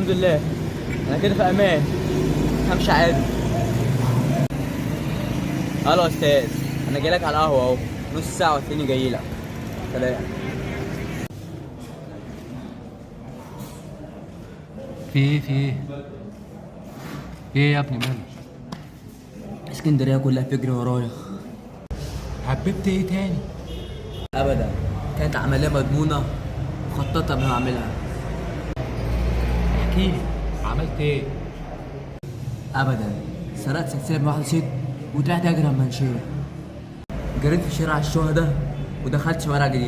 الحمد لله، انا كده في امان، همشي عادي. الو يا استاذ، انا جاي لك على القهوة اهو، نص ساعة وتلاقيني جاي لك. سلام. في ايه؟ في ايه؟ ايه يا ابني مالك؟ اسكندرية كلها بتجري ورايا. حببت ايه تاني؟ ابدا، كانت عملية مضمونه مخططه قبل ما اعملها. احكي لي عملت ايه؟ ابدا، سرقت سلسلة من واحدة ست وطلعت اجري على المنشيه. جريت في شارع الشهداء ودخلت شوارع جديدة.